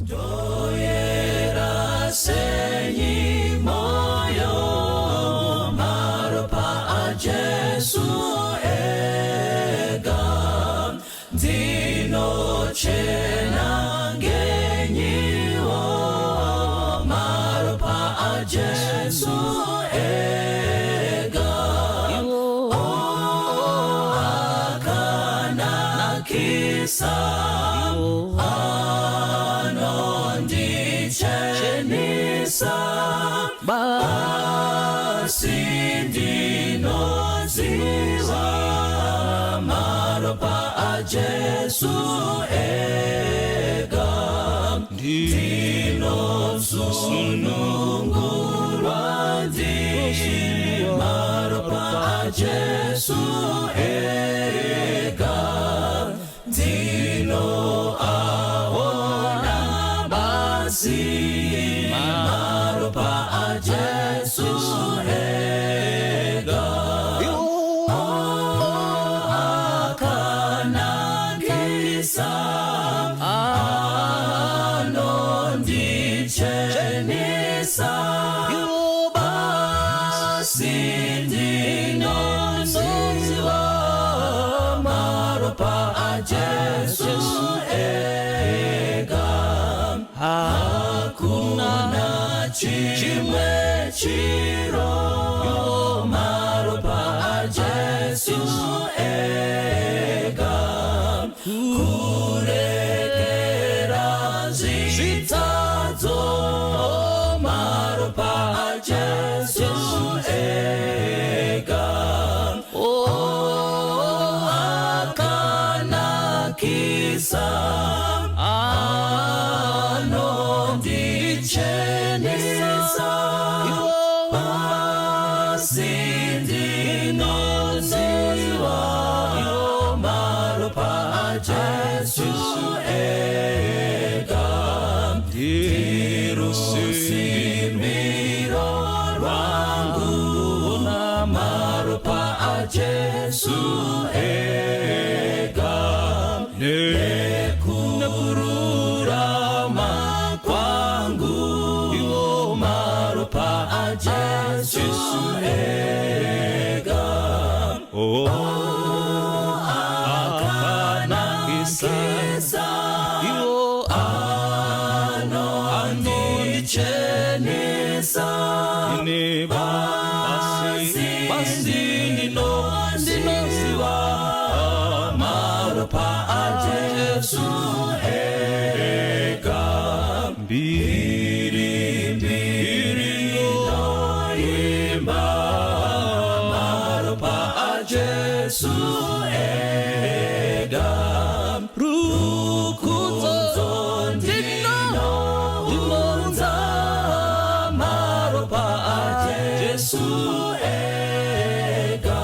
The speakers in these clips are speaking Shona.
Ndoyera senyi moyo maropa aJesu ega ndinochena ngenyiwo maropa aJesu ega oh, akanakisa anondichenesa asi ndinoziva maropa aJesu ega ndinosunungurwa ndi maropa aJesu ega ndinoaona basi maropa aJesu ega akanakisa anondichenesa basi ndinoziva maropa aJesu ega hakuna chimwe chiro maropa aJesu ega kurekera zvitadzo maropa aJesu ega oh, akanakisa anondichenesa basi ndinoziva maropa aJesu ega ndirusimiro rwangu maropa aJesu ega nekururama kwangu maropa aJesu ega oh, akanakisa anondichenesa basi ndinoziva maropa aJesu ega mbiri mbiri noimba maropa aJesu ega rukudzo ndinounza maropa aJesu ega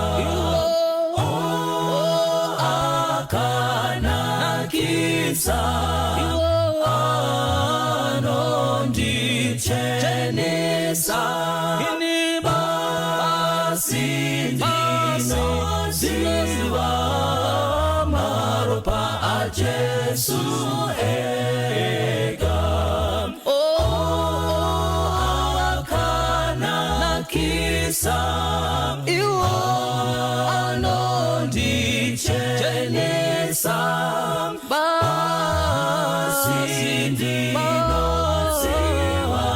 oh, akanakisa anondichenesa basi ndinoziva maropa aJesu ega oh, akanakisa anondichenesa basi ndinoziva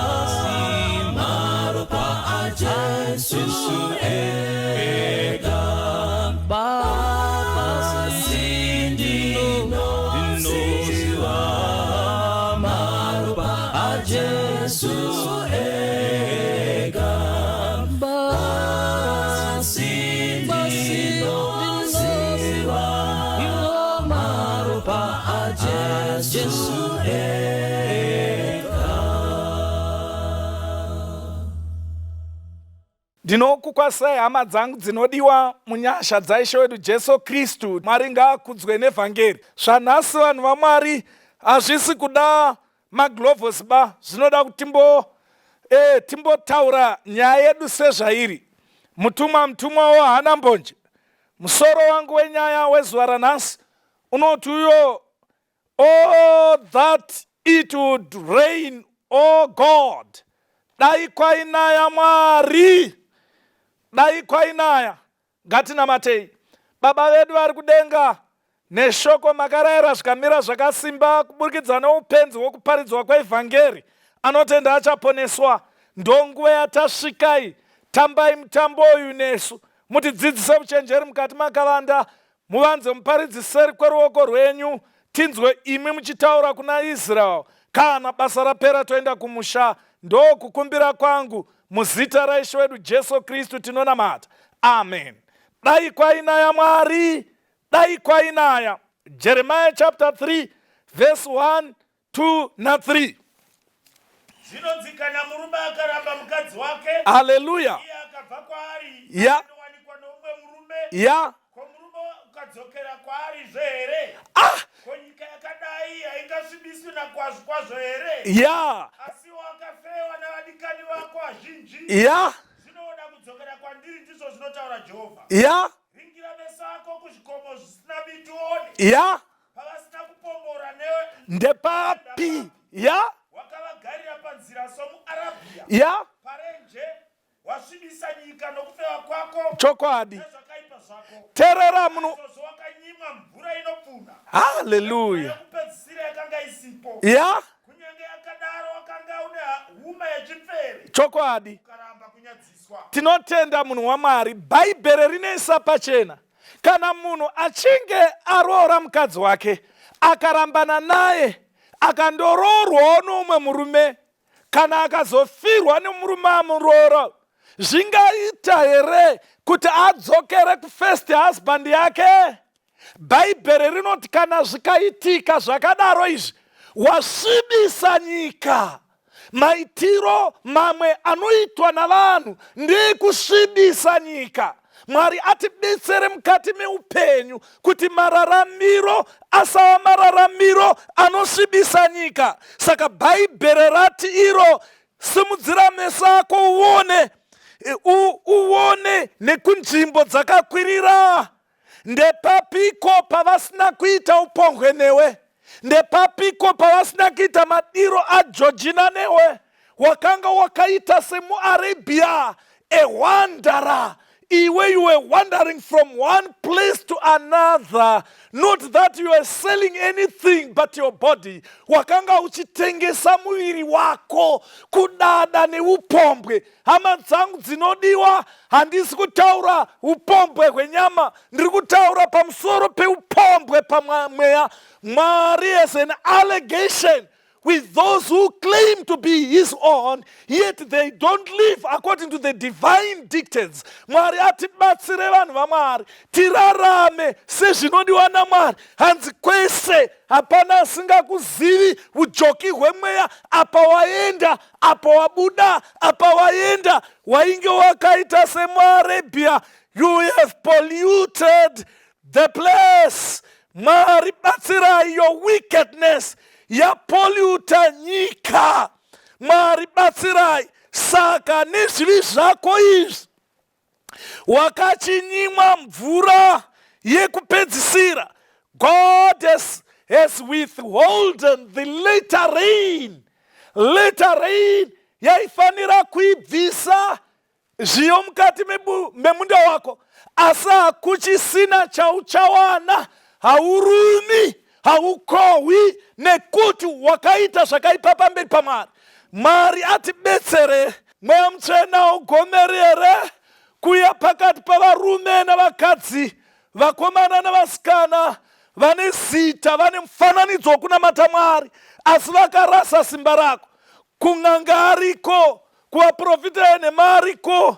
maropa aJesu ega basi ndinoziva maropa aJesu ega basi ndinoziva maropa aJesu ega. Ndinokukwazisai hama dzangu dzinodiwa munyasha dzaIshe wedu Jesu Kristu. Mwari ngaakudzwe nevhangeri. Zvanhasi vanhu vaMwari hazvisi kuda maglovos ba, zvinoda kuti timbo e, timbotaura nyaya yedu sezvairi. Mutumwa mutumwawo haana mbonje. Musoro wangu wenyaya wezuva ranhasi unoti uyo all that it would rain, o oh God. Dai kwainaya Mwari, dai kwainaya. Ngatinamatei. Baba vedu vari kudenga, neshoko makarayira zvikamira zvakasimba kuburikidza neupenzi hwokuparidzwa kweevhangeri. Anotenda achaponeswa. Ndonguva yatasvikai. Tambai mutambo uyu nesu, mutidzidzise uchenjeri mukati makavanda, muvanze muparidzi seri kweruoko rwenyu, tinzwe imi muchitaura kuna Israel. Kana basa rapera toenda kumusha. Ndokukumbira kwangu muzita raIshe wedu Jesu Kristu tinonamata, amen. Dai kwainaya Mwari, dai kwainaya. Jeremiah chapter 3 verse 1, 2 na3. Zvinonzi kana murume akaramba mukadzi wake, haleluya, iye akabva kwaari, anowanikwa noumwe murume, ko murume ukadzokera kwaarizve here? Ko nyika yakadai haingasvibiswi nakwazvo kwazvo here? Asi wakafewa navadikani vako vazhinji, zvino woda kudzokera kwandiri, ndizvo zvinotaura Jehovha. Ringira meso ako kuzvikomo zvisina miti uone. Pavasina kupombora newe Ndepapi? Wakavagarira panzira somuArabhia. Parenje wasvibisa nyika nokufeva kwako. Chokwadi. Nezvakaipa zvako. Terera muno. Naizvozvo wakanyimwa mvura inopfuna. Haleluya. Yokupedzisira yakanga isipo. Kunyange yakadaro wakanga une huma yechipfeve. Chokwadi. Ukaramba kunyadziswa. Tinotenda munhu waMwari. Bhaibheri rinoisa pachena, kana munhu achinge aroora mukadzi wake akarambana naye akandoroorwawo noumwe murume, kana akazofirwa nemurume amuroora, zvingaita here kuti adzokere kufirst husband yake? Bhaibheri rinoti kana zvikaitika zvakadaro izvi, wasvibisa nyika. Maitiro mamwe anoitwa navanhu ndeekusvibisa nyika. Mwari atibetsere mukati meupenyu kuti mararamiro asava mararamiro anosvibisa nyika. Saka Bhaibheri rati iro, simudzira meso ako uone, uone nekunzvimbo dzakakwirira. Ndepapiko pavasina kuita upombwe newe? Ndepapiko pavasina kuita madiro aJojina newe? Wakanga wakaita semuArabia, a wanderer. Iwe, you were wandering from one place to another. Not that you were selling anything but your body. Wakanga uchitengesa muviri wako kudada neupombwe. Hama dzangu dzinodiwa, handisi kutaura upombwe hwenyama, ndiri kutaura pamusoro peupombwe pamweya. Mwari has an allegation with those who claim to be his own, yet they don't live according to the divine dictates. Mwari atibatsire, vanhu vaMwari, tirarame sezvinodiwa naMwari. Hanzi kwese hapana asingakuzivi, ujoki hwemweya. Apa waenda, apa wabuda, apa waenda, wainge wakaita semuArabia. You have polluted the place. Mwari batsirai, your wickedness yapolluta nyika. Mwari batsirai. Saka nezvivi zvako izvi wakachinyimwa mvura yekupedzisira. God has withholden the later rain. Later rain yaifanira kuibvisa zviyo mukati memunda wako, asi hakuchisina chauchawana. Haurumi, haukohwi, nekuti wakaita zvakaipa pamberi paMwari. Mwari atibetsere. Mweya Mutsvena ugomeri here kuuya pakati pavarume navakadzi, vakomana navasikana vane zita, vane mufananidzo wokunamata Mwari, asi vakarasa simba rako? Kun'anga ariko, kuvaprofita enhema ariko.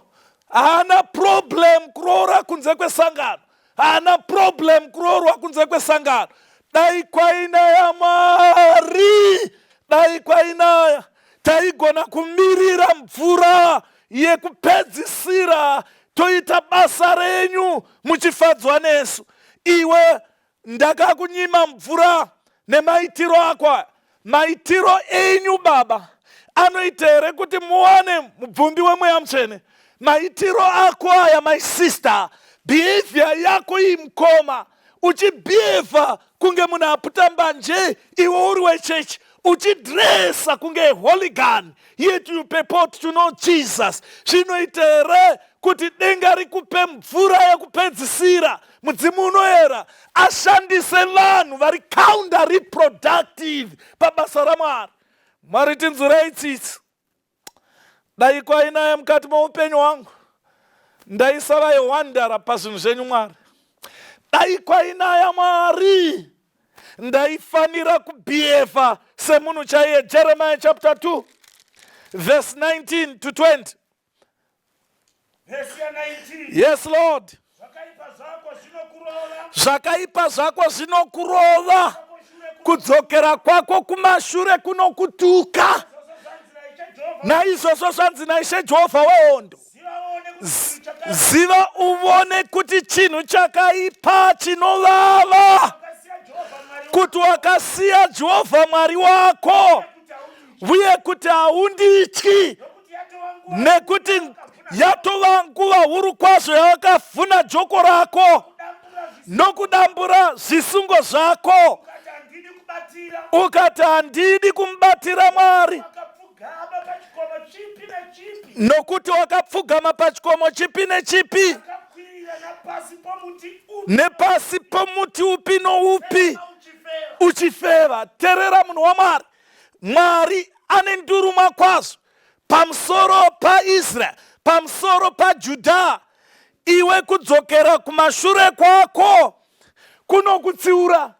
Haana problem kuroora kunze kwesangano, haana problem kuroorwa kunze kwesangano. Dai kwainaya Mwari, dai kwainaya, taigona kumirira mvura yekupedzisira, toita basa renyu muchifadzwa nesu. Iwe ndakakunyima mvura nemaitiro ako aya. Maitiro enyu, baba, anoita here kuti muwane mubvumbi wemweya mutsvene? Maitiro ako aya, my sister, behavior yako iyi, mukoma, uchibehava kunge munhu aputa mbanje, iwe uri wechechi. Uchidresa kunge hooligan, yet you purport to know Jesus. Zvinoita here kuti denga rikupe mvura yekupedzisira, mudzimu unoyera ashandise vanhu vari counter reproductive pabasa raMwari? Mwari, tinzwirai tsitsi. Dai kwainaya mukati moupenyu hwangu, ndaisava yewandara pazvinhu zvenyu. Mwari, dai kwainaya, Mwari, ndaifanira kubehave semunhu chaiye. Jeremiah chapter 2 verse 19 to 20. Vhesi ya19. Yes, Lord. Zvakaipa zvako zvinokurova. Zvakaipa zvako zvinokurova. Kwako shure. Kudzokera kwako kumashure kunokutuka. Zvose zvanzi naIshe Jehovha. Naizvozvo zvanzi naIshe Jehovha wehondo: Ziva uone kuti chinhu chakaipa Ziva uvone kuti chinhu chakaipa chinovava wakasiya Jehovha Mwari kuti wakasiya Jehovha Mwari wako kuti haundityi, uye kuti haundityi, nokuti yatova nguva nekuti yatova nguva huru kwazvo yawakavhuna joko rako kudambura zvisungo, nokudambura zvisungo zvako, ukati, "Handidi kubatira." Ukati, "Handidi kumubatira Mwari." Wakapfugama pachikomo chipi nechipi, Nokuti wakapfugama pachikomo chipi nechipi, wakakwirira napasi pomuti upi nepasi pomuti upi noupi, uchifeva. Uchifeva. Teerera, munhu waMwari, Mwari ane ndurumwa kwazvo pamusoro paIsraeri, pamusoro paJudha. Iwe, kudzokera kumashure kwako kunokutsiura.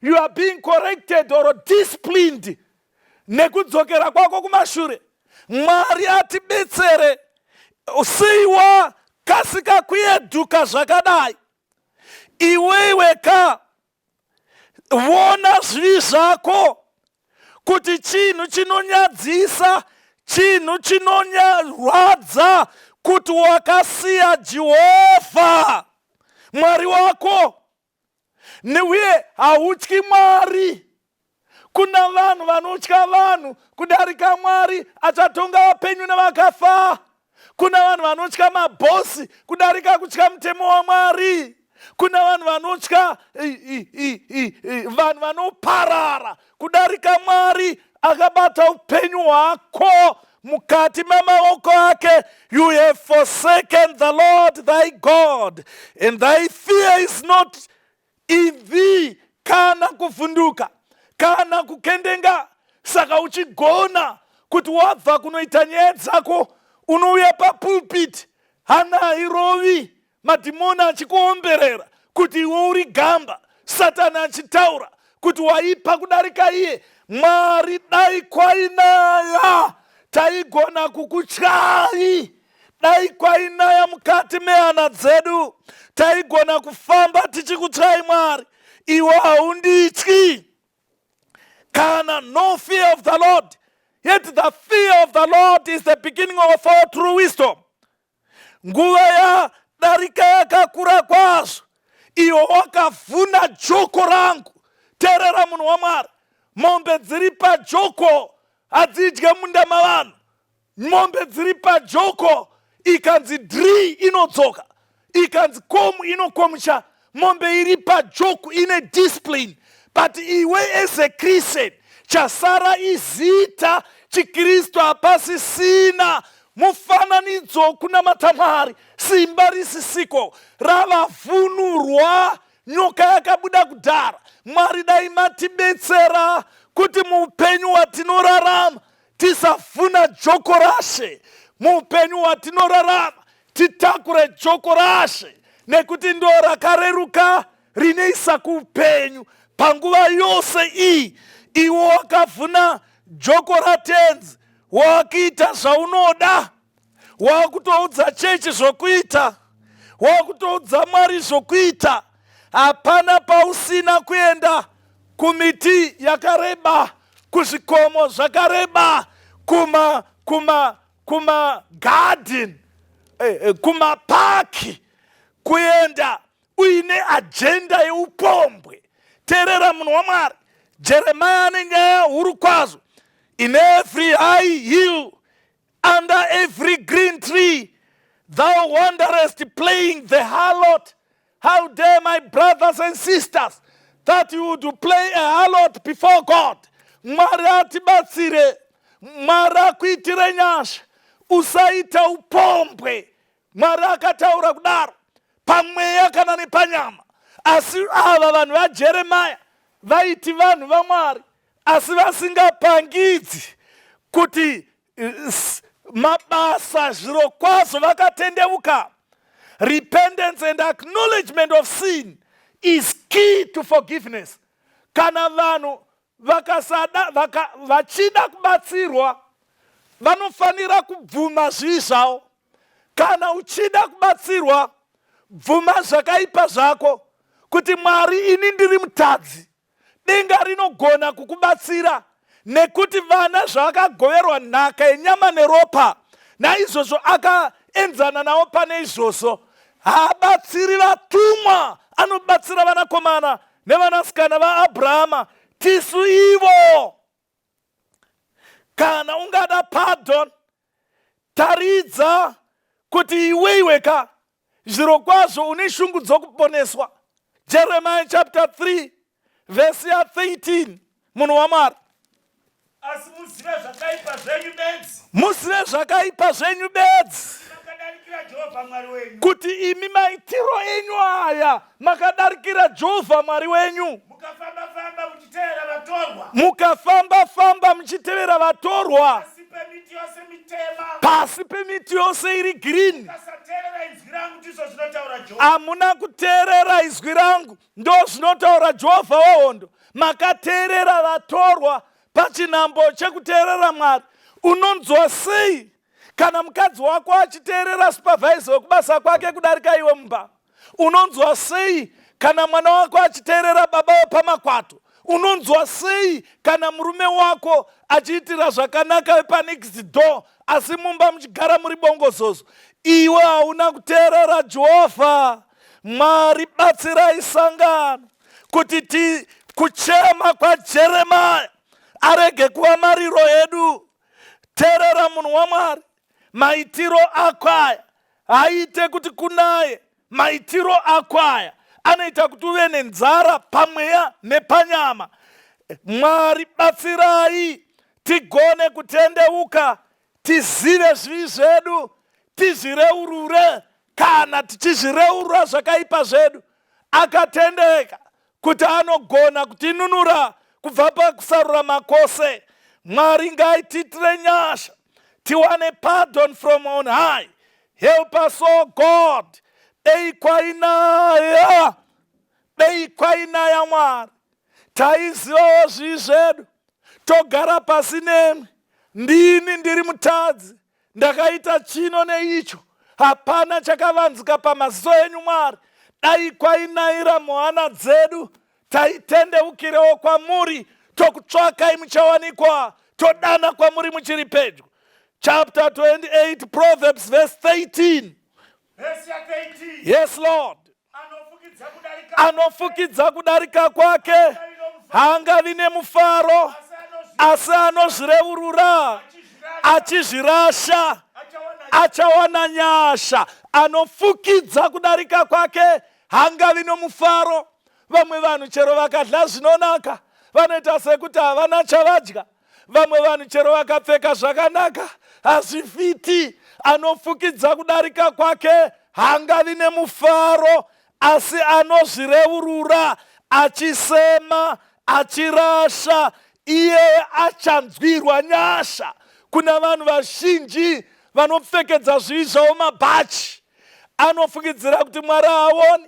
You are being corrected or disciplined nekudzokera kwako kumashure. Mwari atibetsere. Sei wakasika kuedhuka zvakadai? Iwewe ka, vona zvivi zvako kuti chinhu chinonyadzisa, chinhu chinonyarwadza kuti wakasiya Jehovha Mwari wako neuye hautyi Mwari. Kuna vanhu vanotya vanhu kudarika Mwari achatonga vapenyu nevakafa. Kuna vanhu vanotya mabhosi kudarika kutya mutemo waMwari. Kuna vanhu vanotya vanhu vanoparara kudarika Mwari akabata upenyu hwako mukati mamaoko ake. You have forsaken the Lord thy God, and thy fear is not in thee. Kana kuvhunduka, kana kukendenga. Saka uchigona kuti wabva kunoita nyaya dzako, unouya papulpit, hana hairovi, madhimoni achikuomberera kuti iwe uri gamba, Satani achitaura kuti waipa kudarika iye. Mwari, dai kwainaya, taigona kukutyai. Dai kwainaya mukati mehana dzedu, taigona kufamba tichikutyai. Mwari, iwe haundityi kana. No fear of the Lord. Yet the fear of the Lord is the beginning of all true wisdom. Nguva yadarika yakakura kwazvo iwe wakavhuna joko rangu. Teerera, munhu waMwari, mombe dziri pajoko hadzidye munda mavanhu. Mombe dziri pajoko, ikanzi dhiri inodzoka, ikanzi komu inokomucha. Mombe iri pajoko ine discipline, but iwe as a Christian, chasara izita chiKristu, hapasisina mufananidzo kunamata Mwari, simba risisiko, ravavhunurwa, nyoka yakabuda kudhara. Mwari, dai matibetsera kuti muupenyu hwatinorarama tisavhuna joko raShe. Muupenyu hwatinorarama titakure joko raShe, nekuti ndo rakareruka, rinoisa kuupenyu. Panguva yose iyi iwe wakavhuna joko raTenzi, wakuita zvaunoda, wakutoudza chechi zvokuita, wakutoudza Mwari zvokuita. Hapana pausina kuenda, kumiti yakareba, kuzvikomo zvakareba, kuma kuma kuma garden, kumapaki, kuenda uine agenda yeupombwe. Teerera, munhu waMwari, Jeremaya ane nyaya huru kwazvo. In every high hill, under every green tree, thou wanderest playing the harlot. How dare, my brothers and sisters, that you would play a harlot before God? Mwari atibatsire, Mwari akuitire nyasha. Usaita upombwe, Mwari akataura kudaro pamweya kana nepanyama. Asi ava vanhu vaJeremaya vaiti vanhu vaMwari, asi vasingapangidzi kuti mabasa zvirokwazvo vakatendeuka. Repentance and acknowledgement of sin is key to forgiveness. Kana vanhu vakasada vaka, vachida kubatsirwa vanofanira kubvuma zvii zvavo. Kana uchida kubatsirwa, bvuma zvakaipa zvako kuti Mwari, ini ndiri mutadzi. Denga rinogona kukubatsira nekuti vana zvavakagoverwa nhaka yenyama neropa, naizvozvo akaenzana navo pane izvozvo. Haabatsiri vatumwa, anobatsira vanakomana nevanasikana vaAbrahama. Tisu ivo. Kana ungada pardon, taridza kuti iweiwe ka zvirokwazvo une shungu dzokuponeswa. Jeremiah chapter 3 vhesi ya 13. Munhu waMwari, asi muzive zvakaipa zvenyu bedzi, muzive zvakaipa zvenyu bedzi, makadarikira Jehovha Mwari wenyu, kuti imi maitiro enyu aya makadarikira Jehovha Mwari wenyu, mukafamba-famba muchitevera vatorwa, mukafamba-famba muchitevera vatorwa pasi pemiti yose mitema, pasi pemiti yose iri girini. Mukasateerera inzwi rangu, ndizvo zvinotaura Jehovha. Hamuna kuteerera izwi rangu, ndo zvinotaura Jehovha wehondo. Makateerera vatorwa pachinhambo chekuteerera Mwari. Unonzwa sei kana mukadzi wako achiteerera supervisor wekubasa kwake kudarika iwe mumba? Unonzwa sei kana mwana wako achiteerera baba wepamakwato? Unonzwa sei kana murume wako achiitira zvakanaka vepanext door, asi mumba muchigara muri bongozozo? Iwe hauna kuteerera Jehovha Mwari. Batsirai sangano kuti ti kuchema kwaJeremaya arege kuva mariro edu. Teerera munhu waMwari, maitiro ako aya haaite kuti kunaye. Maitiro ako aya anoita kuti uve nenzara pamweya nepanyama. Mwari batsirai tigone kutendeuka, tizive zvivi zvedu, tizvireurure. Kana tichizvireurura zvakaipa zvedu, akatendeka kuti anogona kutinunura kubva pakusarurama kwose. Mwari ngaitiitire nyasha tiwane pardon from on high. Help us, oh God. Dei kwainaya, dei kwainaya Mwari, taizivawo zvii zvedu, togara pasi nemwi. Ndini ndiri mutadzi, ndakaita chino neicho, hapana chakavanzika pamaziso enyu Mwari. Dai kwainayira muhana dzedu, taitendeukirewo kwamuri, tokutsvakai muchawanikwa, todana kwamuri muchiri pedyo. Chapter 28 Proverbs verse 13. Verse ya 13. Yes Lord. Anofukidza kudarika, Anofukidza kudarika kwake haangavi nemufaro, asi anozvireurura achizvirasha achawana nyasha. Anofukidza kudarika kwake haangavi nomufaro. Vamwe vanhu chero vakadya zvinonaka vanoita sekuti havana chavadya. Vamwe vanhu chero vakapfeka zvakanaka hazvifiti. Anofukidza kudarika kwake haangavi nemufaro, asi anozvireurura achisema achirasha, iye achanzwirwa nyasha. Kuna vanhu vazhinji vanopfekedza zvivi zvavo mabhachi, anofungidzira kuti Mwari haaoni,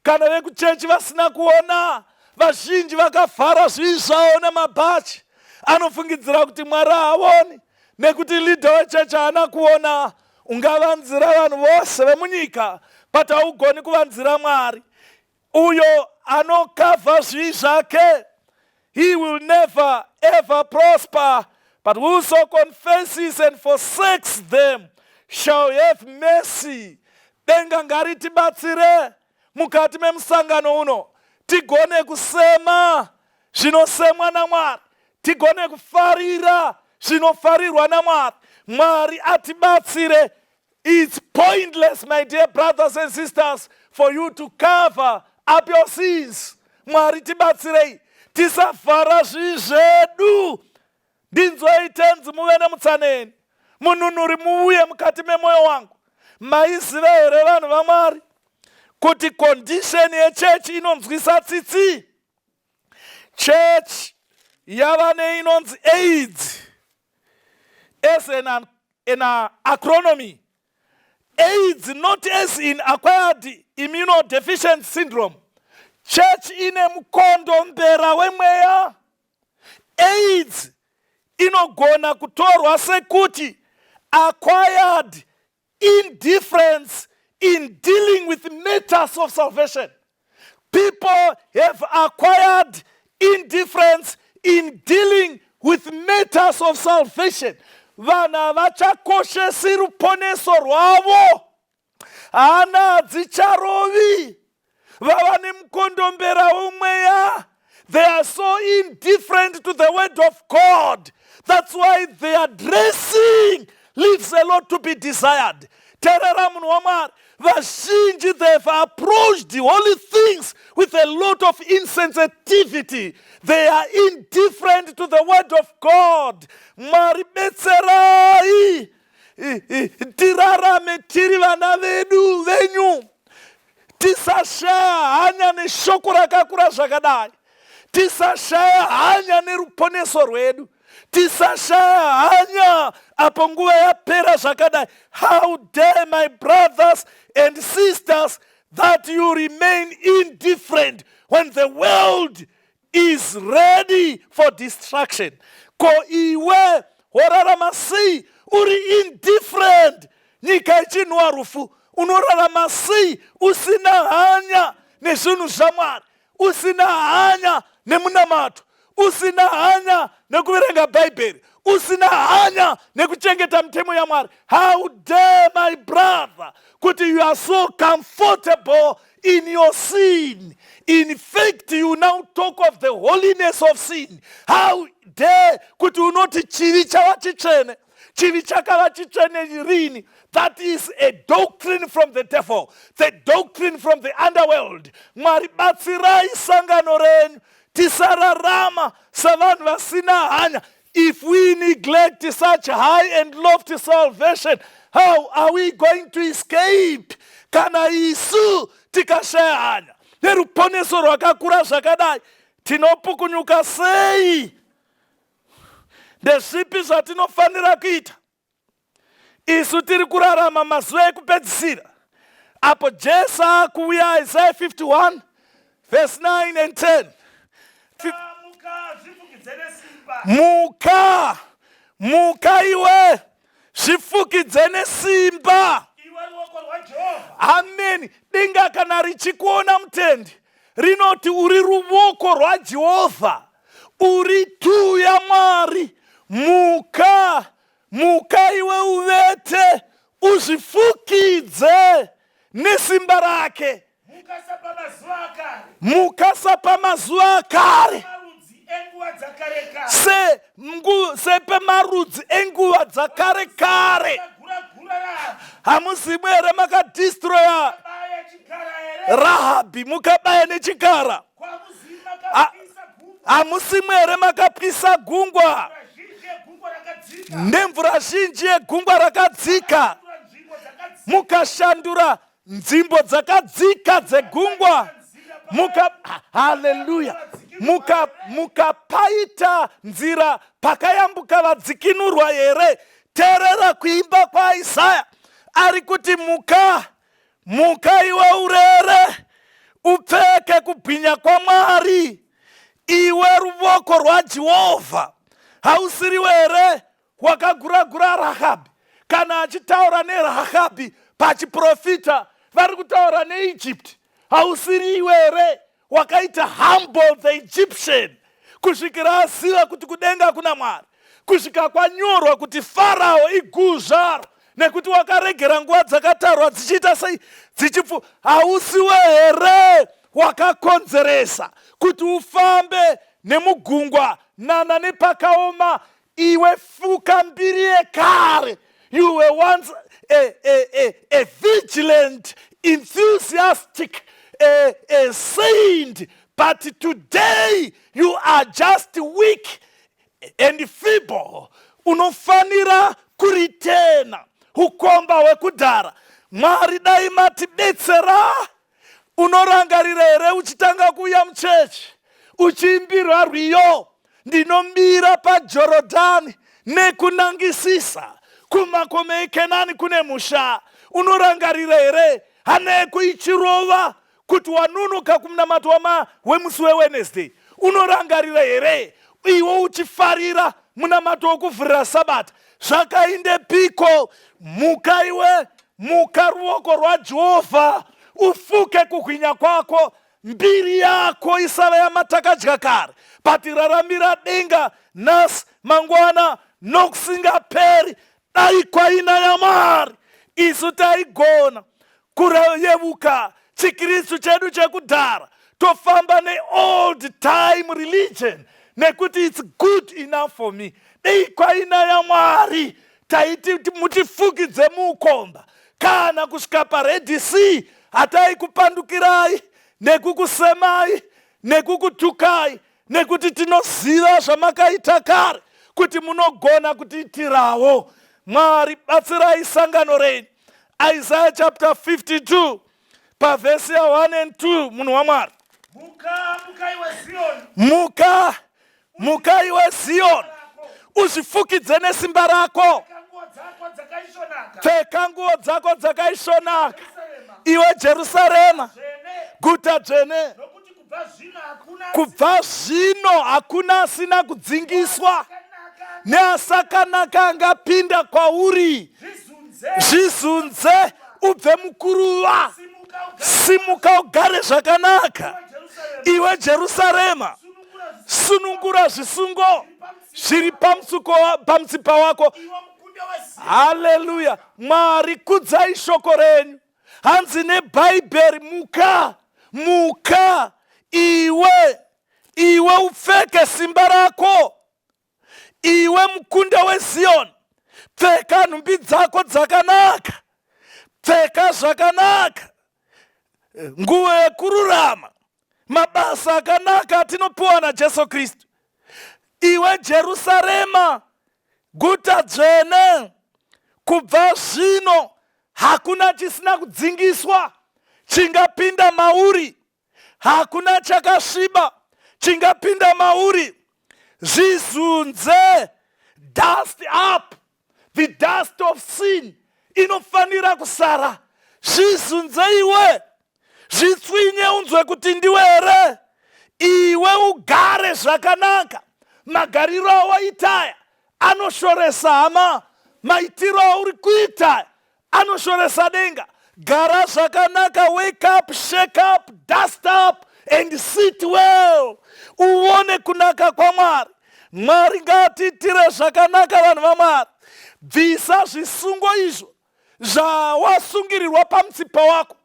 kana vekuchechi vasina kuona. Vazhinji vakavhara zvivi zvavo nemabhachi, anofungidzira kuti Mwari haaoni nekuti leader wechechi haana kuona. Ungavanzira vanhu vose vemunyika, but haugoni kuvanzira Mwari. Uyo anokavha zvivi zvake, he will never ever prosper, but whoso confesses and forsakes them shall have mercy. Denga ngaritibatsire mukati memusangano uno, tigone kusema zvinosemwa naMwari, tigone kufarira zvinofarirwa naMwari. Mwari atibatsire. It's pointless, my dear brothers and sisters, for you to cover up your sins. Mwari tibatsirei. Tisavhara zvivi zvedu. Ndinzwei Tenzi muve nemutsa neni. Mununuri muuye mukati memwoyo wangu. Maiziva here vanhu vaMwari kuti condition yechechi inonzwisa tsitsi? Church yava neinonzi AIDS as an acronomy. AIDS not as in acquired immunodeficiency syndrome. Church ine mukondombera wemweya. AIDS inogona kutorwa sekuti acquired indifference in dealing with matters of salvation. People have acquired indifference in dealing with matters of salvation. Vanhu havachakoshesi ruponeso rwavo. Hana hadzicharovi. Vava nemukondombera womweya. They are so indifferent to the word of God. That's why their dressing leaves a lot to be desired. Terera munhu waMwari. Vazhinji they have approached the holy things with a lot of insensitivity. They are indifferent to the word of God. Mwari betserai tirarame tiri vana vedu venyu. Tisashaya hanya neshoko rakakura zvakadai. Tisashaya hanya neruponeso rwedu. Tisashaya hanya apo nguva yapera zvakadai. How dare my brothers and sisters that you remain indifferent when the world is ready for destruction. Ko iwe worarama sei uri indifferent nyika ichinhuwa rufu? Unorarama sei usina hanya nezvinhu zvaMwari, usina hanya nemunamato, usina hanya nekuverenga Bhaibheri, usina hanya nekuchengeta mitemo yaMwari? How dare my brother kuti you are so comfortable in your sin? In fact, you now talk of the holiness of sin. How dare kuti unoti chivi chava chitsvene? Chivi chakava chitsvene rini? That is a doctrine from the devil, the doctrine from the underworld. Mwari batsirai sangano renyu tisararama savanhu vasina hanya. If we neglect such high and lofty salvation, how are we going to escape? Kana isu tikashaya hanya neruponeso rwakakura zvakadai, tinopukunyuka sei? Ndezvipi zvatinofanira kuita? Isu tiri kurarama mazuva ekupedzisira apo Jesu akuuya. Isaiah 51 verse 9 and 10. Muka, zvifukidze nesimba. Muka, muka iwe, zvifukidze nesimba. Iwe ruoko rwaJehovha. Ameni. Denga kana richikuona mutendi rinoti uri ruvoko rwaJehovha, uri tuu yaMwari. Muka, muka iwe uvete, uzvifukidze nesimba rake. Muka sapamazuva akare. Muka sapamazuva akare. Marudzi enguva dzakare kare. Sepemarudzi enguva dzakare kare. Gura-gura Rahabhi. Hamuzimu here makadistroya Baya chikara here? Rahabhi mukabaya nechikara? Kwamuzivi makapisa gungwa. Hamusimu here makapisa gungwa Mvura zhinji yegungwa rakadzika. Nemvura zhinji yegungwa rakadzika? Mvura nzvimbo dzakadzika. Mukashandura nzvimbo dzakadzika dzegungwa muka, haleluya, mukapaita nzira pakayambuka vadzikinurwa here? Teerera kuimba kwaIsaya ari kuti, muka, muka iwe urere, upfeke kubwinya kwaMwari, iwe ruvoko rwaJehovha. Hausiriwe here wakagura-gura Rahabhi? Kana achitaura neRahabhi pachiprofita, vari kutaura neEgypt. Hausiri iwe here wakaita humble the Egyptian kusvikira aziva kuti kudenga kuna Mwari, kusvika kwanyorwa kuti Farao iguzvaro, nekuti wakaregera nguva dzakatarwa dzichiita sei, dzichipfu? Hausiwe here wakakonzeresa kuti ufambe nemugungwa nana nepakaoma? Iwe fuka mbiri yekare. You were once a vigilant, enthusiastic, a saint. But today you are just weak and feeble. Unofanira kuritena ukomba hwekudhara. Mwari dai matibetsera. Unorangarira here uchitanga kuuya muchechi uchiimbirwa rwiyo ndinomira paJorodhani nekunangisisa kumakomo eKenani kune musha? Unorangarira here hana yako ichirova kuti wanunuka kumunamato wama wemusi weWednesday? Unorangarira here iwe uchifarira munamato wokuvhurira Sabata? Zvakaindepiko? Muka iwe, muka ruoko rwaJehovha, ufuke kuhwinya kwako, mbiri yako isava yamatakadya kare, but raramira denga nhasi, mangwana nokusingaperi. Dai kwainaya Mwari, isu taigona kureyevuka chiKristu chedu chekudhara, tofamba neold time religion nekuti it's good enough for me. Dei kwainaya Mwari, taiti mutifukidze muukomba kana kusvika paRed Sea. Hataikupandukirai nekukusemai nekukutukai, nekuti tinoziva zvamakaita kare kuti munogona kutiitirawo. Mwari, batsirai sangano renyu. Isaiah chapter 52 pavhesi ya1 and 2, munhu waMwari. Muka, muka iwe Ziyoni. Muka, muka iwe Ziyoni, uzvifukidze nesimba rako. Pfeka nguo dzako dzakaisvonaka. Pfeka nguo dzako dzakaisvonaka, Jerusarema, iwe Jerusarema, dzvene, guta dzvene. Nokuti kubva zvino hakuna Kubva zvino hakuna asina kudzingiswa akanaka neasakanaka angapinda kwauri. Zvizunze. Zvizunze ubve mukuruva. Simuka ugare. Simuka ugare zvakanaka, Iwe Jerusarema, iwe Jerusarema. Sunungura Sunungura zvisungo zviri pamutsipa wako. Iwe mukunda weZiyoni. Haleluya! Mwari, kudzai shoko renyu. Hanzi neBhaibheri, muka, muka iwe, iwe upfeke simba rako, iwe mukunda weZiyoni. Pfeka nhumbi dzako dzakanaka, pfeka zvakanaka, nguo yekururama, mabasa akanaka atinopiwa naJesu Kristu. Iwe Jerusarema, guta dzvene, kubva zvino hakuna chisina kudzingiswa chingapinda mauri, hakuna chakasviba chingapinda mauri. Zvizunze, dust up the dust of sin, inofanira kusara. Zvizunze iwe, zvitswinye, unzwe kuti ndiwe here. Iwe ugare zvakanaka. Magariro awaitaya anoshoresa hama, maitiro auri kuita anoshoresa denga. Gara zvakanaka. Wake up, shake up, dust up and sit well, uone kunaka kwaMwari. Mwari ngaatiitire zvakanaka, vanhu vaMwari. Bvisa zvisungo izvo zvawasungirirwa pamutsipa wako,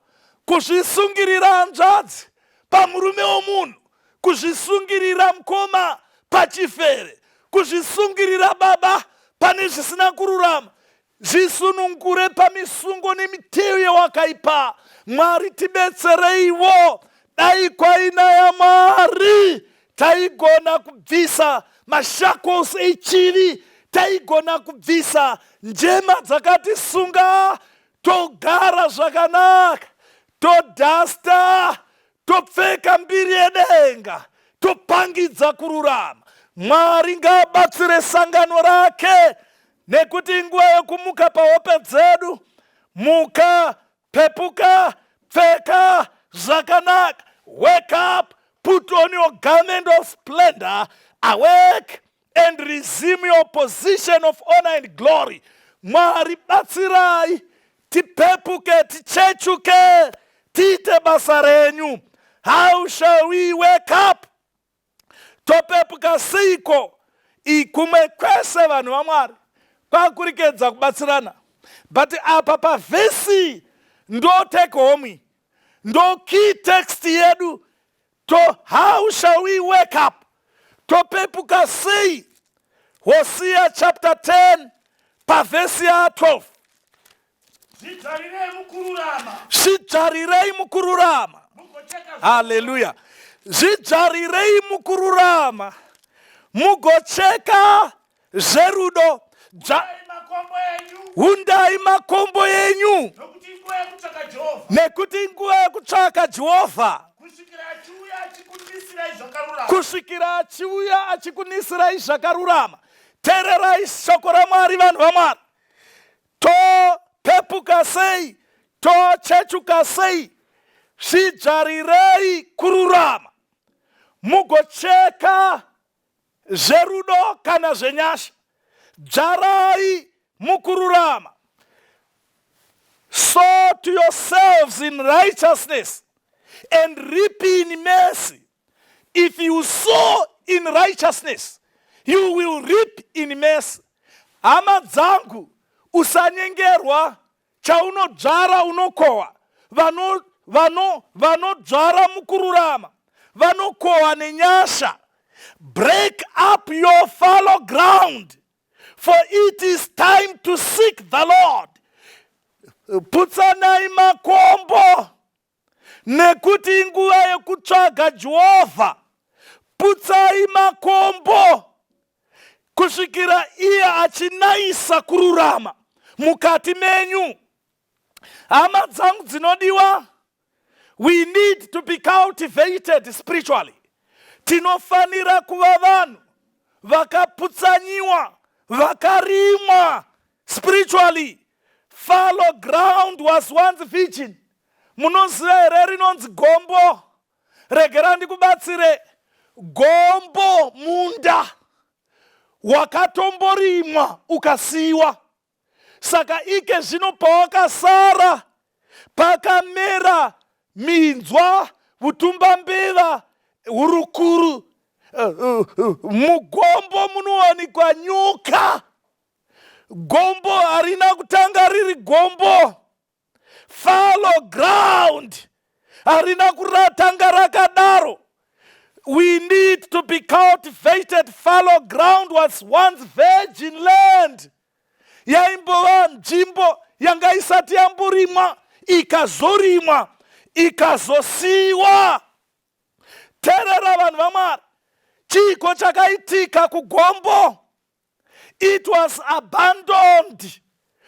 kuzvisungirira hanzvadzi pamurume womunhu, kuzvisungirira mukoma pachifere, kuzvisungirira baba pane zvisina kururama. Zvisunungure pamisungo nemiteyo yewakaipa. Mwari, tibetsereiwo. Dai kwainaya Mwari, taigona kubvisa mashackles echivi, taigona kubvisa njema dzakatisunga, togara zvakanaka, todhasta, topfeka mbiri yedenga, topangidza kururama. Mwari ngaabatsire sangano rake, nekuti inguva yekumuka pahope dzedu. Muka, pepuka, pfeka zvakanaka. Wake up, put on your garment of splendor, awake and resume your position of honor and glory. Mwari, batsirai tipepuke, tichechuke, tiite basa renyu. How shall we wake up? Topepuka seiko? Kumwe kwese, vanhu vaMwari, kwakurikedza kubatsirana, but apa pavhesi ndo take home, ndo key text yedu. To how shall we wake up? Topepuka sei? Hosea chapter 10 pavhesi ya12. Zvidzvarirei mukururama. Zvidzvarirei mukururama. Mugocheka. Haleluya! Zvidzvarirei mukururama, mugocheka zverudo. Hundai makombo enyu, nekuti inguva yekutsvaka Jehovha, kusvikira achiuya achikunisirai zvakarurama. Teererai shoko raMwari, vanhu vaMwari. Topepuka sei? Tochechuka sei? Zvidzvarirei kururama, mugocheka zverudo kana zvenyasha. Dzvarai mukururama. Sow to yourselves in righteousness and reap in mercy. If you sow in righteousness, you will reap in mercy. Hama dzangu, usanyengerwa. Chaunodzvara unokohwa. Vanodzvara vano, vano mukururama vanokohwa nenyasha. Break up your fallow ground, for it is time to seek the Lord. Putsanai makombo, nekuti inguva yekutsvaga Jehovha. Putsai makombo kusvikira iye achinayisa kururama mukati menyu. Hama dzangu dzinodiwa, we need to be cultivated spiritually. Tinofanira kuva vanhu vakaputsanyiwa, vakarimwa spiritually. Fallow ground was once virgin. Munoziva here rinonzi gombo? Regera ndikubatsire. Gombo munda wakatomborimwa ukasiyiwa. Saka ike zvino pawakasara pakamera minzwa, vutumbambeva, hurukuru. Mugombo munowanikwa nyoka. Gombo harina kutanga riri gombo. Fallow ground harina kuratanga rakadaro. We need to be cultivated. Fallow ground was once virgin land. Yaimbova nzvimbo yanga isati yamborimwa, ikazorimwa, ikazosiyiwa. Teerera, vanhu vaMwari, chiiko chakaitika kugombo? It was abandoned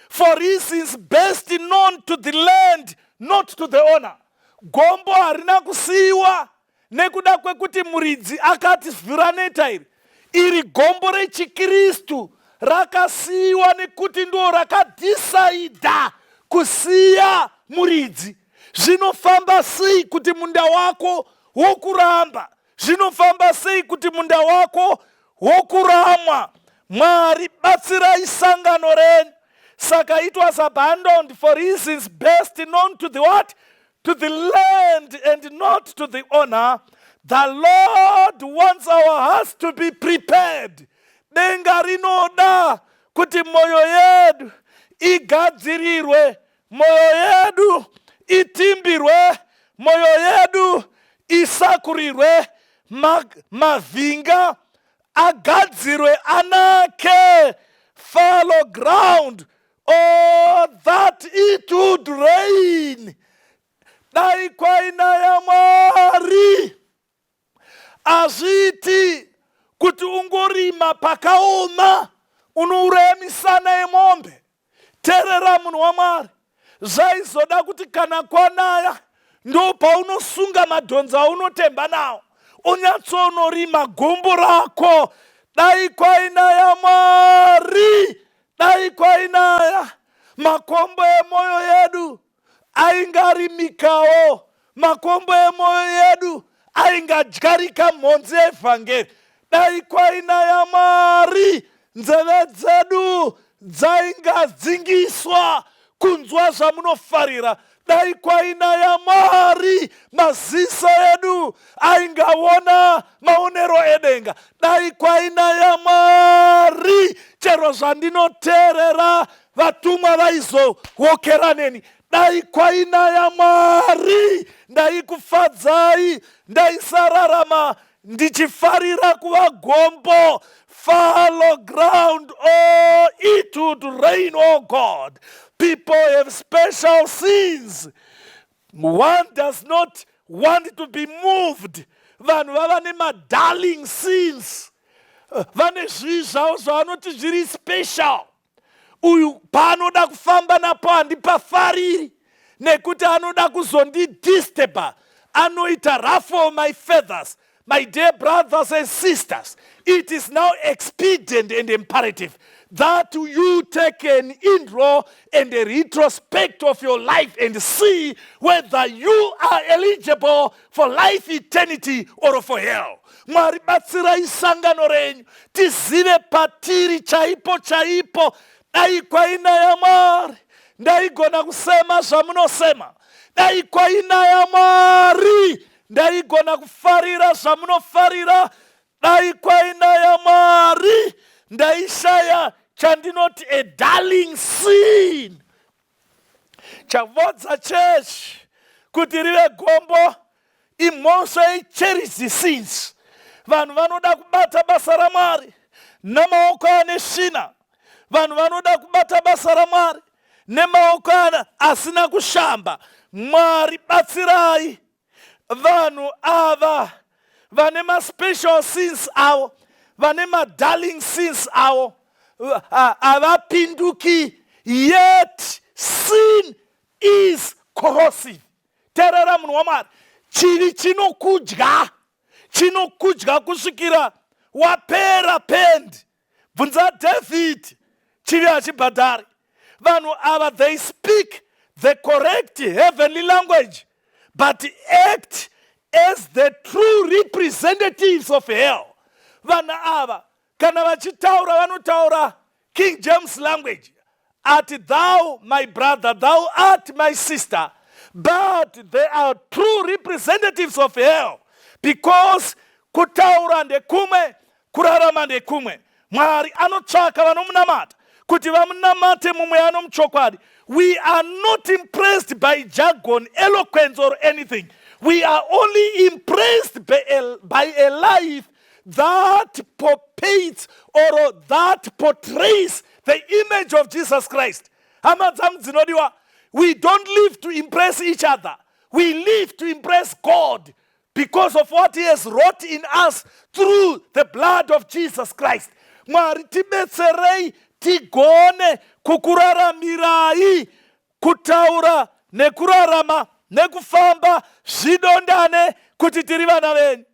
for reasons best known to the land, not to the owner. Gombo harina kusiyiwa nekuda kwekuti muridzi akati vhuraneta iri. Iri gombo rechiKristu rakasiyiwa nekuti ndo rakadhisaidha kusiya muridzi. Zvinofamba sei kuti munda wako wokuramba? Zvinofamba sei kuti munda wako wokuramwa? Mwari, batsirai sangano renyu. Saka it was abandoned for reasons best known to the what? To the land and not to the owner. The Lord wants our hearts to be prepared. Denga rinoda kuti mwoyo yedu igadzirirwe, mwoyo yedu itimbirwe, mwoyo yedu isakurirwe, mavhinga agadzirwe anake. Fallow ground, oh, that it would rain. Dai kwainaya, Mwari. Hazviiti kuti ungorima pakaoma, unouraya misana yemombe. Teerera, munhu waMwari, zvaizoda kuti kana kwanaya ndo paunosunga madhonzo aunotemba nawo, unyatsonorima gombo rako. Dai kwainaya, Mwari, dai kwainaya, makombo emwoyo yedu aingarimikawo, makombo emwoyo yedu aingadyarika mhonzi yevhangeri. Dai kwainaya, Mwari, nzeve dzedu dzaingadzingiswa kunzwa zvamunofarira. Dai kwainaya, Mwari, maziso edu aingaona maonero edenga. Dai kwainaya, Mwari, chero zvandinoteerera vatumwa vaizowokera neni. Dai kwainaya, Mwari, ndaikufadzai, ndaisararama ndichifarira kuva gombo. Fallow ground, oh, it would rain. Oh God, people have special sins. One does not want to be moved. Vanhu vava nemadarling sins, vane zvii zvavo zvavanoti zviri special. Uyu paanoda kufamba napo handipafariri nekuti anoda kuzondidisturba, anoita ruffle my feathers. My dear brothers and sisters, it is now expedient and imperative that you take an intro and a retrospect of your life and see whether you are eligible for life eternity or for hell. Mwari, batsirai sangano renyu tizive patiri chaipo chaipo. Dai kwainaya Mwari, ndaigona kusema zvamunosema. Dai kwainaya Mwari, ndaigona kufarira zvamunofarira. Dai kwainaya Mwari, ndaishaya chandinoti a darling sin. Chavodza chechi kuti rive gombo imhosva yecherished sins. Vanhu vanoda kubata basa raMwari namaoko ane svina. Vanhu vanoda kubata basa raMwari nemaoko ana asina kushamba. Mwari, batsirai vanhu ava vane maspecial sins avo, vane madarling sins avo, havapinduki. Yet sin is corrosive. Teerera, munhu waMwari, chivi chinokudya, chinokudya kusvikira wapera pendi. Bvunza David, chivi hachibhadhari. Vanhu ava, they speak the correct heavenly language but act as the true representatives of hell. Vanhu ava kana vachitaura, vanotaura King James language, art thou my brother, thou art my sister, but they are true representatives of hell, because kutaura ndekumwe, kurarama ndekumwe. Mwari anotsvaka vanomunamata kuti vamunamate mumweya nomuchokwadi. We are not impressed by jargon, eloquence or anything. We are only impressed by a life that paints or that portrays the image of Jesus Christ. Hama dzangu dzinodiwa, we don't live to impress each other. We live to impress God because of what he has wrought in us through the blood of Jesus Christ. Mwari, tibetserei tigone kukuraramirai. Kutaura nekurarama nekufamba zvidondane kuti tiri vana venyu.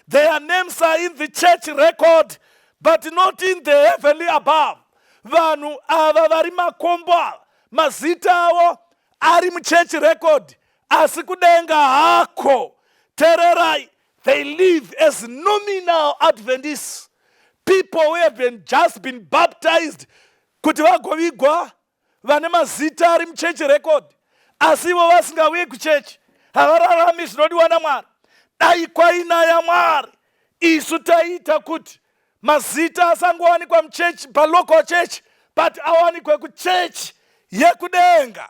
Their names are in the church record but not in the heavenly above. Vanhu ava vari makombo ava, mazita avo ari muchurch record asi kudenga hako. Tererai, they live as nominal Adventists, people who have just been baptized kuti vagovigwa, vane mazita ari muchechi record asi ivo vasingauyi kuchechi, havararami zvinodiwa naMwari. Dai kwainaya Mwari, isu taiita kuti mazita asangowanikwa muchechi, palocal church, but awanikwe kuchechi yekudenga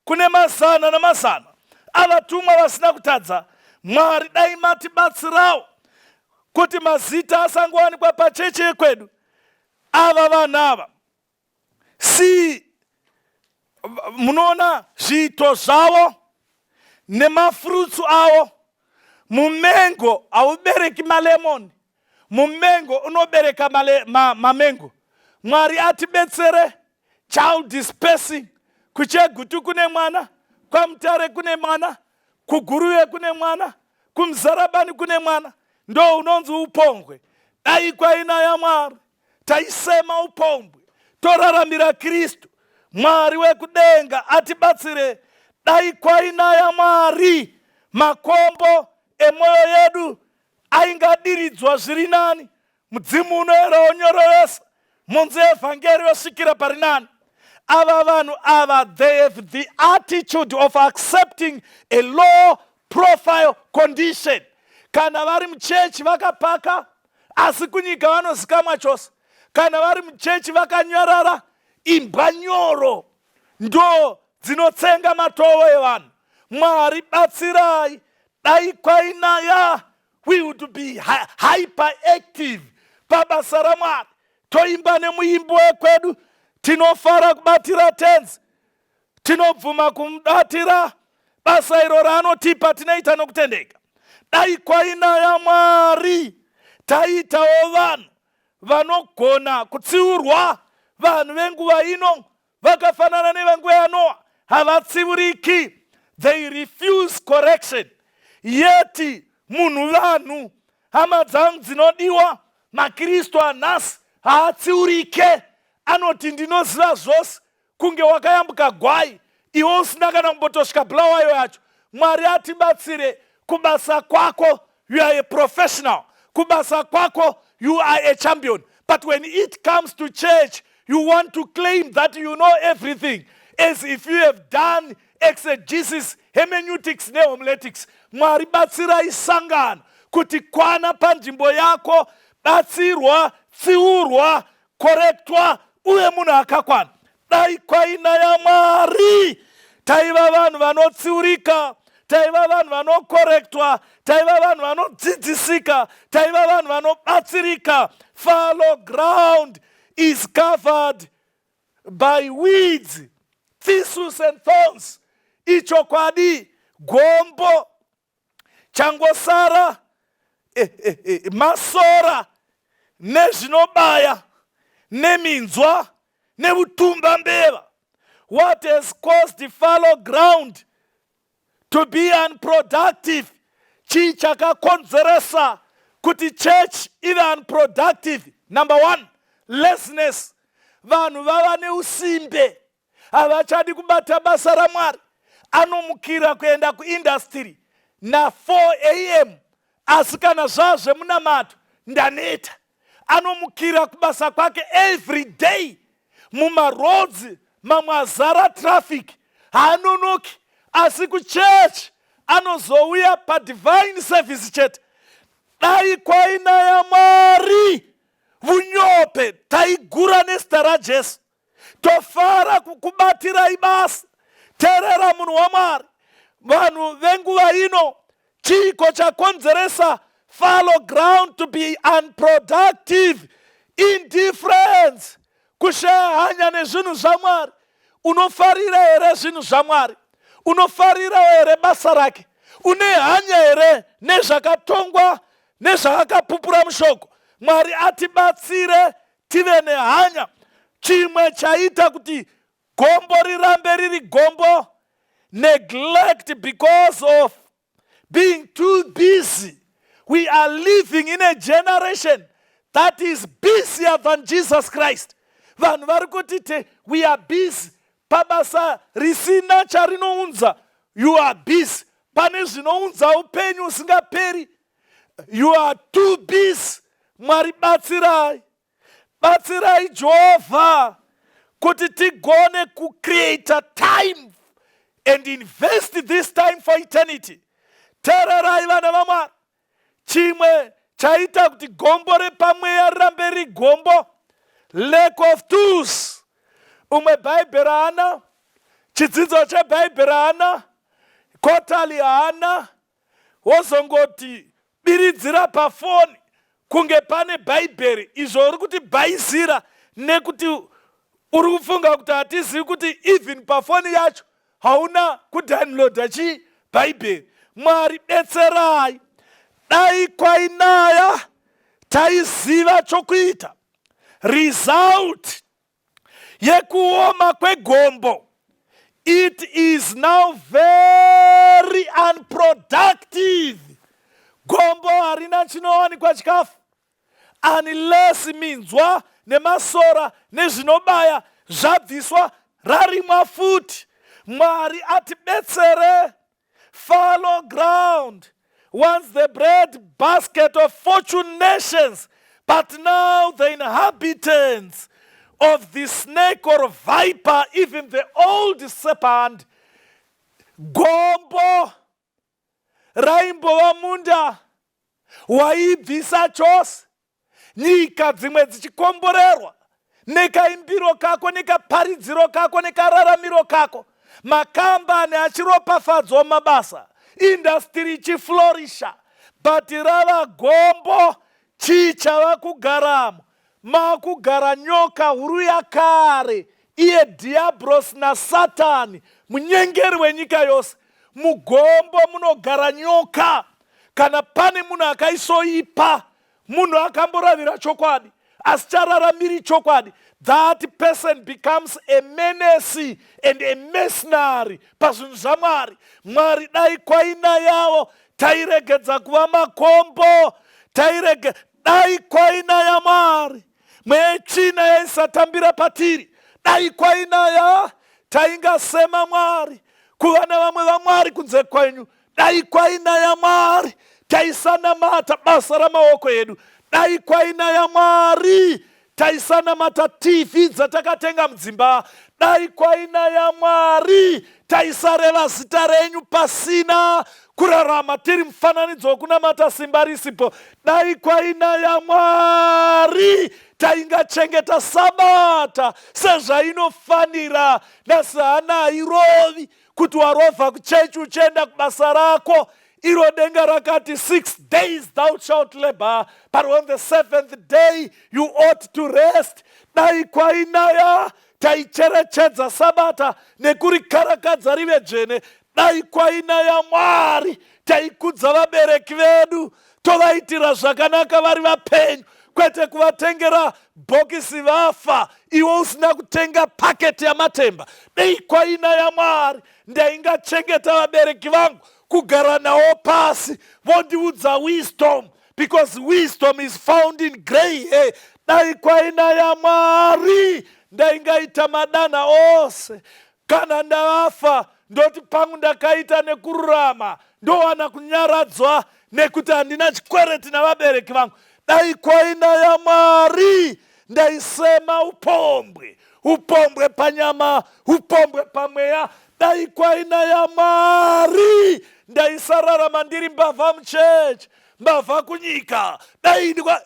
kune mazana namazana avatumwa vasina kutadza. Mwari, dai matibatsirawo kuti mazita asangowanikwa pachechi yekwedu. Ava vanhu ava, si munoona zviito zvavo nemafruits avo. Mumengo haubereki malemoni, mumengo unobereka mamengo. Mwari atibetsere. Child dispacing, kuChegutu kune mwana, kwaMutare kune mwana, kuGuruve kune mwana, kuMuzarabani kune mwana. Ndo unonzi upombwe. Dai kwainaya Mwari, taisema upombwe, toraramira Kristu. Mwari wekudenga atibatsire. Dai kwainaya Mwari, makombo emwoyo yedu aingadiridzwa zviri nani, mudzimu unoera onyorovesa, munzi yevhangeri yosvikira pari nani. Ava vanhu ava, they have the attitude of accepting a low profile condition. Kana vari muchechi vakapaka, asi kunyika vanozikamwa chose. Kana vari muchechi vakanyarara, imbwa nyoro ndo dzinotsenga matovo evanhu. Mwari, batsirai. Dai kwainaya, we would be hyperactive pabasa raMwari. Toimba nemuimbo wekwedu, "Tinofara kubatira Tenzi." Tinobvuma kumubatira basa iro raanotipa, tinoita nokutendeka. Dai kwainaya Mwari taiitawo vanhu vanogona kutsiurwa. Vanhu venguva ino vakafanana nevenguva yaNoa, havatsiuriki. They refuse correction. Yeti munhu vanhu, hama dzangu dzinodiwa, maKristu anhasi haatsiurike. Anoti ndinoziva zvose, kunge wakayambuka gwai iwe usina kana kumbotosvika Bulawayo yacho. Mwari atibatsire. Kubasa kwako you are a professional, kubasa kwako you are a champion, but when it comes to church you want to claim that you know everything, as if you have done exegesis, hermeneutics nehomiletics. Mwari batsirai sangano kuti kwana panzvimbo yako, batsirwa, tsiurwa, korektwa, uye munhu akakwana. Dai kwainaya Mwari taiva vanhu vanotsiurika, taiva vanhu vanokorektwa, taiva vanhu vanodzidzisika, taiva vanhu vanobatsirika. Fallow ground is covered by weeds, thistles and thorns. Ichokwadi, gombo changosara masora nezvinobaya neminzwa neutumbambeva. What has caused fallow ground to be unproductive? Chii chakakonzeresa kuti church ive unproductive? Number one, laziness. Vanhu vava neusimbe, havachadi kubata basa raMwari. Anomukira kuenda kuindustry na4 am, asi kana zvaa zvemunamato, ndaneta. Anomukira kubasa kwake every day, mumaroads mamwe azara traffic, haanonoki, asi kuchechi anozouya padivine service chete. Dai kwainaya Mwari, vunyope taigura nezita raJesu, tofara kukubatirai basa. Teerera munhu waMwari, vanhu venguva ino, chiiko chakonzeresa fallow ground to be unproductive? Indifference, kushaya hanya nezvinhu zvaMwari. Unofarira here zvinhu zvaMwari? Unofarirawo here basa rake? Une hanya here nezvakatongwa nezvaakapupura mushoko? Mwari atibatsire tive nehanya. Chimwe chaita kuti gombo rirambe riri gombo, neglect because of being too busy. We are living in a generation that is busier than Jesus Christ. Vanhu vari kuti te we are busy pabasa risina charinounza. You are busy pane zvinounza upenyu usingaperi, you are too busy. Mwari batsirai, batsirai Jehovha kuti tigone kucreata time and invest this time for eternity. Teererai vana vaMwari, chimwe chaita kuti gombo repamweya rirambe riri gombo, lack of tools. Umwe Bhaibheri haana, chidzidzo chebhaibheri haana, quarterly haana, wozongoti biridzira pafoni kunge pane Bhaibheri. Izvo uri kuti bhaizira nekuti uri kufunga kuti hatizivi kuti even pafoni yacho hauna kudownloada chii? Bhaibheri. Mwari betserai. Dai kwainaya taiziva chokuita. Result yekuoma kwegombo, it is now very unproductive. Gombo harina chinowanikwa chikafu unless minzwa nemasora nezvinobaya zvabviswa, rarimwa futi. Mwari atibetsere. Fallow ground, once the bread basket of fortune nations, but now the inhabitants of the snake or viper, even the old serpent. Gombo raimbova munda waibvisa chose, nyika dzimwe dzichikomborerwa nekaimbiro kako, nekaparidziro kako, nekararamiro kako, makambani achiropafadzwa mabasa, industry ichiflourisha, but rava gombo. Chii chava kugaramo? Maakugara nyoka huru yakare, iye Dhiabhorosi naSatani, munyengeri wenyika yose. Mugombo munogara nyoka. Kana pane munhu akaisoipa, munhu akamboravira chokwadi asi chararamiri chokwadi, that person becomes a menace and a mercenary pazvinhu zvaMwari. Mwari, dai kwainayawo tairegedza kuva makombo, tairege dai kwainaya Mwari, mweya yetsvina yaisatambira patiri. Dai kwainaya taingasema Mwari, kuva navamwe vamwari kunze kwenyu. Dai kwainaya Mwari taisanamata basa ramaoko edu. Dai kwainaya Mwari taisanamata TV dzatakatenga mudzimba. Dai kwainaya Mwari taisareva zita renyu pasina kurarama tiri mufananidzo wekunamata simba risipo. Dai kwainaya Mwari taingachengeta Sabata sezvainofanira. Nhasi hana hairovi kuti warovha kuchechi uchienda kubasa rako. Iro denga rakati, 6 days thou shalt labor, but on the seventh day you ought to rest. Dai kwainaya taicherechedza Sabata nekurikarakadza rive dzvene. Dai kwainaya Mwari taikudza vabereki vedu, tovaitira zvakanaka vari vapenyu, kwete kuvatengera bhokisi vafa, iwe usina kutenga paketi yamatemba. Dei kwainaya Mwari ndaingachengeta vabereki vangu, kugara navo pasi vondiudza wisdom, because wisdom is found in grey hair. Dai kwainaya Mwari ndaingaita madanha ose. Kana ndavafa, ndoti pangu ndakaita nekururama, ndowana kunyaradzwa nekuti handina chikwereti navabereki vangu. Dai kwainaya Mwari ndaisema upombwe, upombwe panyama, upombwe pamweya. Dai kwainaya Mwari ndaisararama ndiri mbavha muchechi, mbavha kunyika.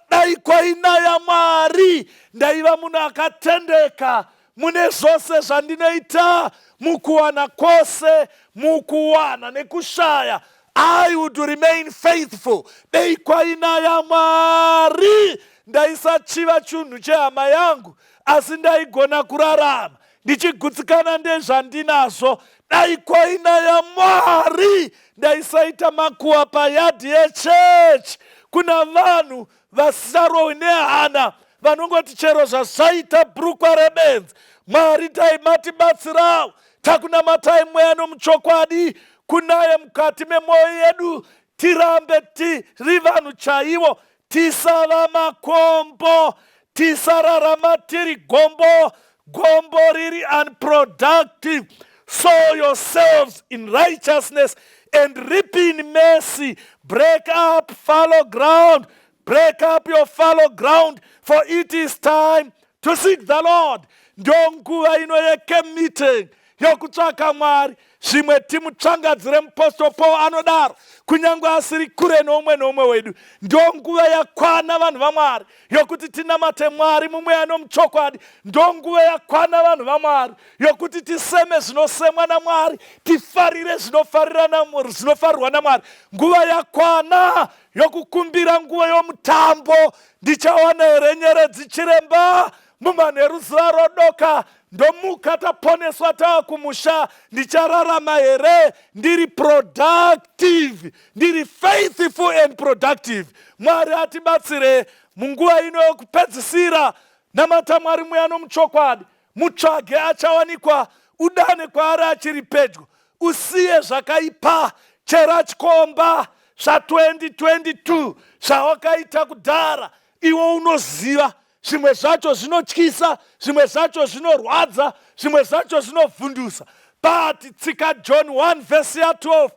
Dai kwainaya Mwari ndaiva munhu akatendeka mune zvose zvandinoita, mukuwana kwose, mukuwana nekushaya, I would remain faithful. Dei kwainaya Mwari ndaisachiva chinhu chehama yangu, asi ndaigona kurarama ndichigutsikana ndezvandinazvo. Dai kwainaya Mwari ndaisaita makuwa payadhi yechechi. Kuna vanhu vasisarohwi nehana, vanongoti chero zvazvaita, bhurukwa rebenzi. Mwari, taimatibatsirawo. Takunamatai mweya nomuchokwadi, kunaye mukati memwoyo yedu. Tirambe tiri vanhu chaivo, tisava makombo, tisararama tiri gombo, gombo riri unproductive. Sow yourselves in righteousness and reap in mercy. Break up fallow ground, break up your fallow ground, for it is time to seek the Lord. Ndonguva ino yecamp meeting yokutsvaka Mwari, zvimwe timutsvangadzire. Mupostle Paul anodaro, kunyange asiri kure noumwe noumwe wedu. Ndonguva yakwana, vanhu vaMwari, yokuti tinamate Mwari mumweya nomuchokwadi. Ndonguva yakwana, vanhu vaMwari, yokuti tiseme zvinosemwa naMwari, tifarire zvinofarirwa naMwari. Nguva yakwana yokukumbira nguva yomutambo. Ndichawana here nyeredzi chiremba mumanheru zuva rodoka, ndomuka taponeswa tava kumusha? Ndichararama here ndiri productive, ndiri faithful and productive? Mwari atibatsire munguva ino yokupedzisira. Namata Mwari mweya nomuchokwadi, mutsvage achawanikwa, udane kwaari achiri pedyo. Usiye zvakaipa, chera chikomba zva2022 zvawakaita kudhara. Iwe unoziva zvimwe zvacho zvinotyisa, zvimwe zvacho zvinorwadza, zvimwe zvacho zvinovhundusa, but tsika John 1 vhesi ya12,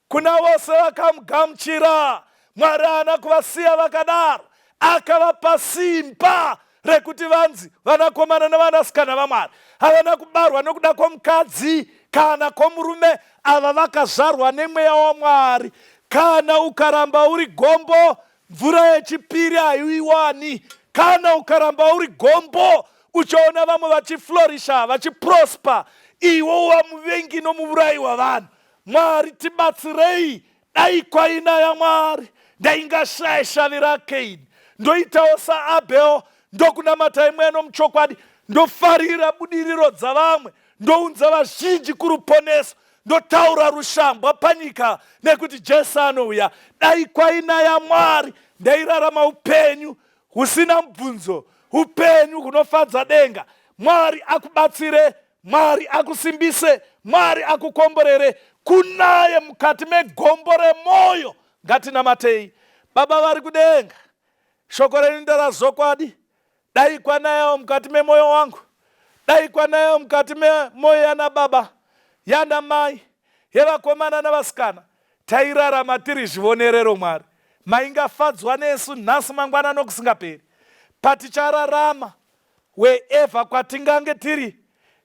kuna vose vakamugamuchira, Mwari haana kuvasiya vakadaro, akavapa simba rekuti vanzi vanakomana navanasikana vaMwari. Havana kubarwa nokuda kwomukadzi kana kwomurume, ava vakazvarwa nemweya waMwari. Kana ukaramba uri gombo, mvura yechipiri haiiwani. Kana ukaramba uri gombo, uchaona vamwe vachiflourisha, vachiprosper, iwe uva muvengi nomuurayi wavanhu. Mwari tibatsirei. Dai kwainaya Mwari ndaingashaya shavi raKaini, ndoitawo saAbhel, ndokunamatai mweya nomuchokwadi, ndofarira budiriro dzavamwe, ndounza vazhinji kuruponeso. Ndotaura rushambwa panyika nekuti Jesu anouya. Dai kwainaya Mwari, ndairarama upenyu husina mubvunzo, upenyu hunofadza denga. Mwari akubatsire, Mwari akusimbise, Mwari akukomborere. Kunaye mukati megombo remwoyo. Ngatinamatei. Baba vari kudenga, shoko renyu nderazokwadi. Dai kwanayawo mukati memwoyo wangu, dai kwanayawo mukati memwoyo yana baba, yana mai, yevakomana navasikana. Tairarama tiri zvivonerero, Mwari. Maingafadzwa nesu nhasi, mangwana nokusingaperi. Patichararama, wherever kwatingange tiri,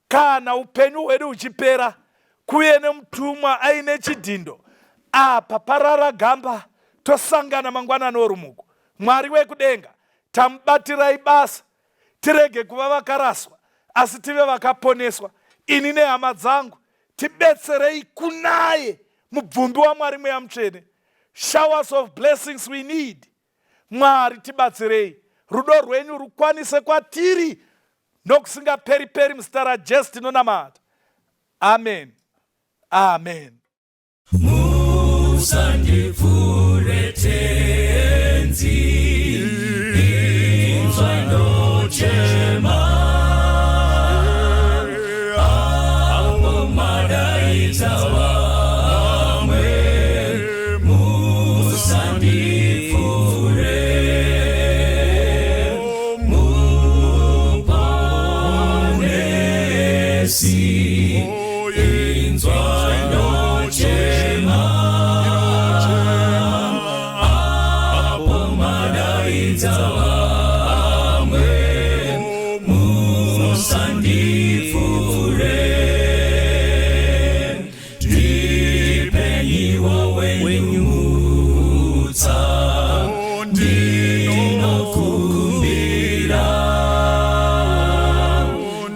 kana upenyu hwedu huchipera, kuye nemutumwa aine chidhindo apa parara gamba, tosangana mangwanani orumuko. Mwari wekudenga, tamubatirai basa. Tirege kuva vakaraswa, asi tive vakaponeswa. Ini nehama dzangu, tibetserei kunaye mubvumbi waMwari, Mweya Mutsvene. Showers of blessings we need. Mwari, tibatsirei, rudo rwenyu rukwanise kwatiri nokusingaperi-peri. Muzita raJesu tinonamata, amen, amen. Musandipfuure Tenzi, inzwai ndochema apo madaidza vamwe. Musandipfuure, Muponesi, inzwai ndochema apo madaidza vamwe. Musandipfuure, ndipenyiwo wenyu mutsa, ndinokumbira.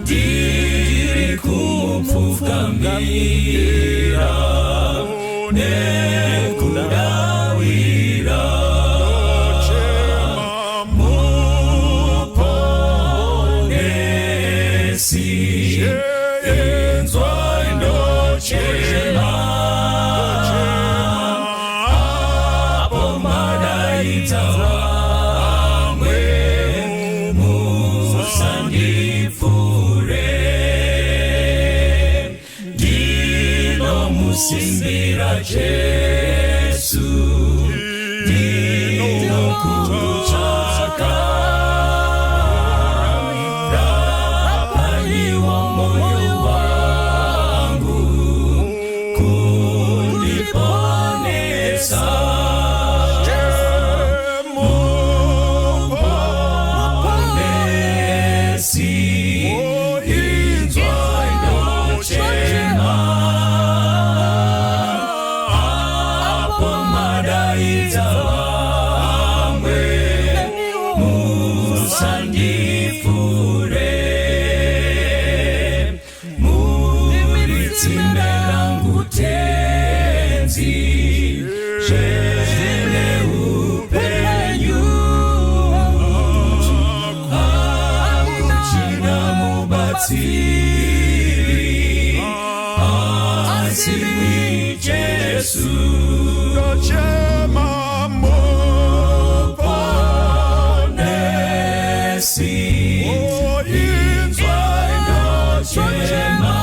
Ndiri kumupfukamira nekudawira. Muponesi, inzwai ndochema apo madaidza vamwe. Musandipfuure, ndinomusimbira Jesu, ndinokutsvaka. Rapaiwo moyo wangu kundiponesa. Muponesi, inzwai ndochema apo madaidza vamwe. Musandipfuure, muri tsime rangu Tenzi, zvene upenyu. Hakuchina mubatsiri asi Jesu. Ndochema. Muponesi, inzwai ndochema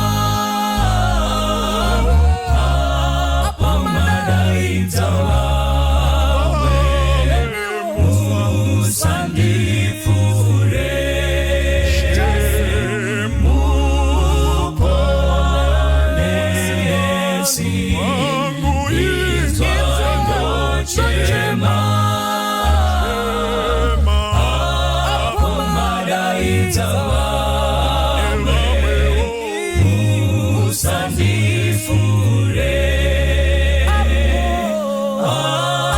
apo madaidza vamwe. Musandipfuure, Muponesi, inzwai ndochema apo madaidza vamwe. Musandipfuure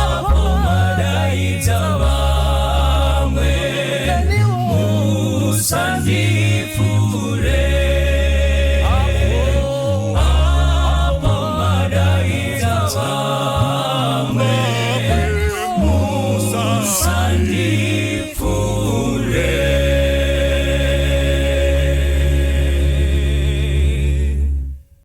apo madaidza vamwe. Musandipfuure.